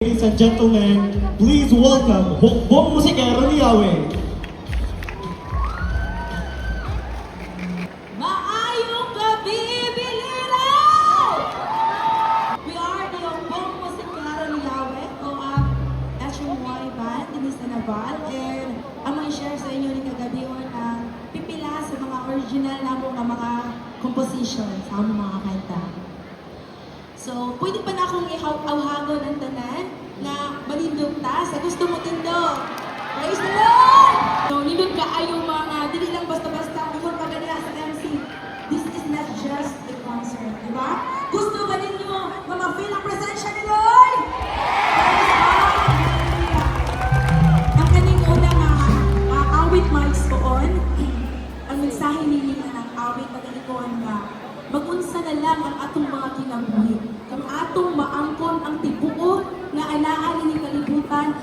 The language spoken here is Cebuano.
Ladies and gentlemen, please welcome Hukbong Musikero ni Yahweh. Maayong gabi, Biliran! We are the Hukbong Musikero ni Yahweh o ang HMY Band, Denise Naval. And ang mga share sa inyo ni kagabi ang pipila sa mga original namo nga mga composition sa among mga kanta. So, pwede pa na akong ihaw-awhagon ang tanan na manindog ta sa gusto mo tindog. Praise the Lord! So, nindot kaayo mga, dili lang basta-basta, ingon pa ganiya sa MC. This is not just a concert, di ba? Gusto ba ninyo nga ma-feel ang presensya ni Lord? Praise God! Hallelujah! Ang kaning una nga awit maigsoon, ang mensahe nini nga ng awit nagalikon nga magunsa na lang ang atong mga kinabuhi. Kung atong maangkon ang tibuok nga anaa ni kalibutan,